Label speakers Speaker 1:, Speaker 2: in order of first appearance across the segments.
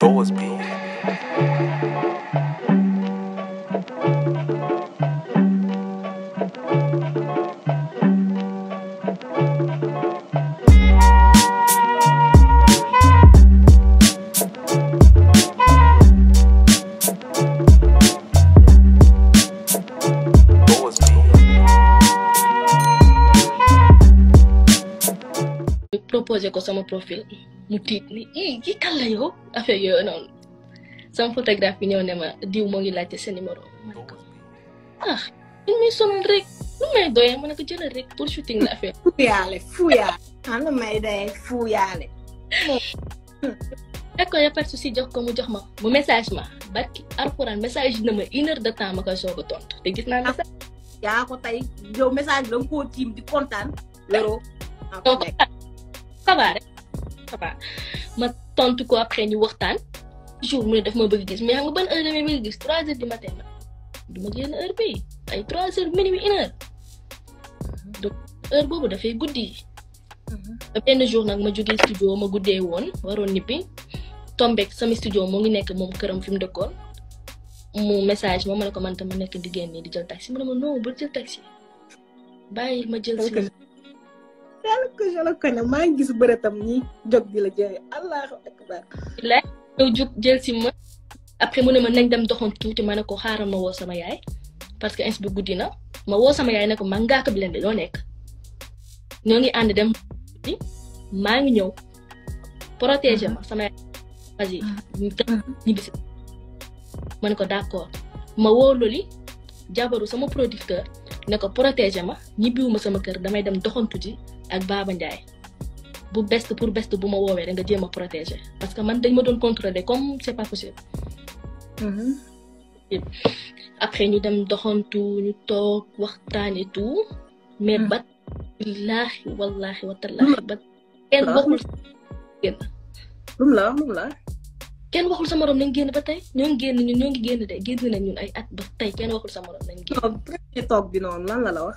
Speaker 1: Boas B. Boas B.
Speaker 2: proposé ko sama profil mu tiit ni ki kan la yow affaire yooyu noonu sama photographe bi ñëw ne ma diw moo ngi laajte sa numéro ma ne ko ah il muy sonal rek lu may doyee ma ne ko jëlal rek pour shooting la affaire
Speaker 3: fuyaale ana may day fuyaale
Speaker 2: d'accord y a pas de souci jox ko mu jox ma mu message ma barki alxuraan message na ma 1 heure de temps ma koy soog a tontu te gis naa message
Speaker 3: yaa ko tey yow message la nga koo tiim di kontaan yoroo
Speaker 2: ça va rek ça va ma tontu ko après ñu waxtaan jour mu ne daf ma bëgg gis mais xam nga ban heure la may bëgg gis 3 heures du matin du ma génn heure bi ay 3 heures minuit 1 heure donc heure boobu dafay guddi benn jour nag ma jógee studio ma guddee woon waroon nippi tombeek sama studio moo ngi nekk moom këram fi mu dëkkoon mu message ma ne ko man tam ma nekk di génn di jël taxi mu ne ma non bul jël taxi bàyyi ma jël si
Speaker 3: yàlla ko jëla ko ne maa ngi gis bërëtam ñi jóg di la jëy allahu akbar
Speaker 2: la ñëw jóg jël si ma après mu ne ma nañ dem doxantu tuuti ma ne ko xaaral ma woo sama yaay parce que ins bi guddi na ma woo sama yaay ne ko ma ngaaka bi leen de loo nekk ñoo ngi ànd dem maa ngi ñëw protéger ma sama yaay vas-y ñibbisi ma ne ko d'accord ma woo Loli jabaru sama producteur ne ko protéger ma ñibbiwuma sama kër damay dem doxantu ji ak Baba Ndiaye bu best pour best bu ma woowee da nga jéem a protéger parce que man dañ ma doon contrôler comme c'est pas possible. Après ñu dem doxantu ñu toog waxtaan et tout mais ba billaahi wallaahi watallaahi ba kenn waxul génn
Speaker 3: lum la
Speaker 2: kenn waxul sa morom nañ génn ba tey ñoo ngi génn ñun ñoo ngi génn de génn nañ ñun ay at ba tey kenn waxul sa morom nañ génn.
Speaker 3: non premier toog bi noonu lan la wax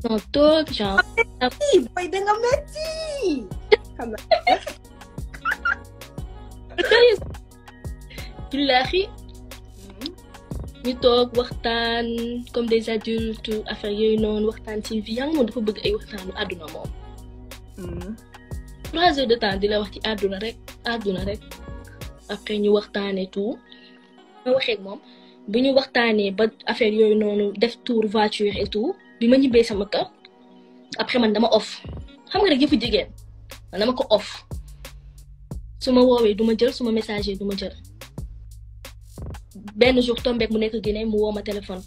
Speaker 2: non toog genre.
Speaker 3: boy da nga metti xam na
Speaker 2: billaahi ñu toog waxtaan comme des adultes affaire yooyu noonu waxtaan ci vie yaa ngi moom dafa bëgg ay waxtaanu àdduna moom. 3 heures de temps di la wax ci àdduna rek après ñu waxtaanee tout ma waxee ak moom bu ñu waxtaanee ba affaire yooyu noonu def tour voiture et tout bi ma ñibbee sama kër après man dama off xam nga rek yëfu jigéen man dama ko off su ma woowee du ma jël su ma messager du ma jël. benn jour tombeek mu nekk Guinée mu woo ma téléphone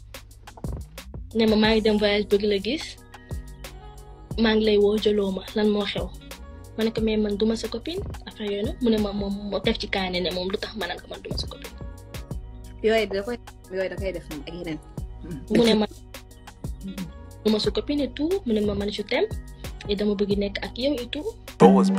Speaker 2: ne ma maa ngi dem voyage bëgg la gis maa ngi lay woo jëloo ma lan moo xew ma ne ko mais man duma sa copine après yooyu nag mu ne ma moom moo def ci kaane ne moom lu tax ma naan ko man duma sa copine.
Speaker 3: yooyu da koy def moom ak yeneen.
Speaker 2: mu ne ma duma sa copine et tout mu ne ma man je t'aime et dama bëgg nekk ak yow et tout.
Speaker 1: Boas B.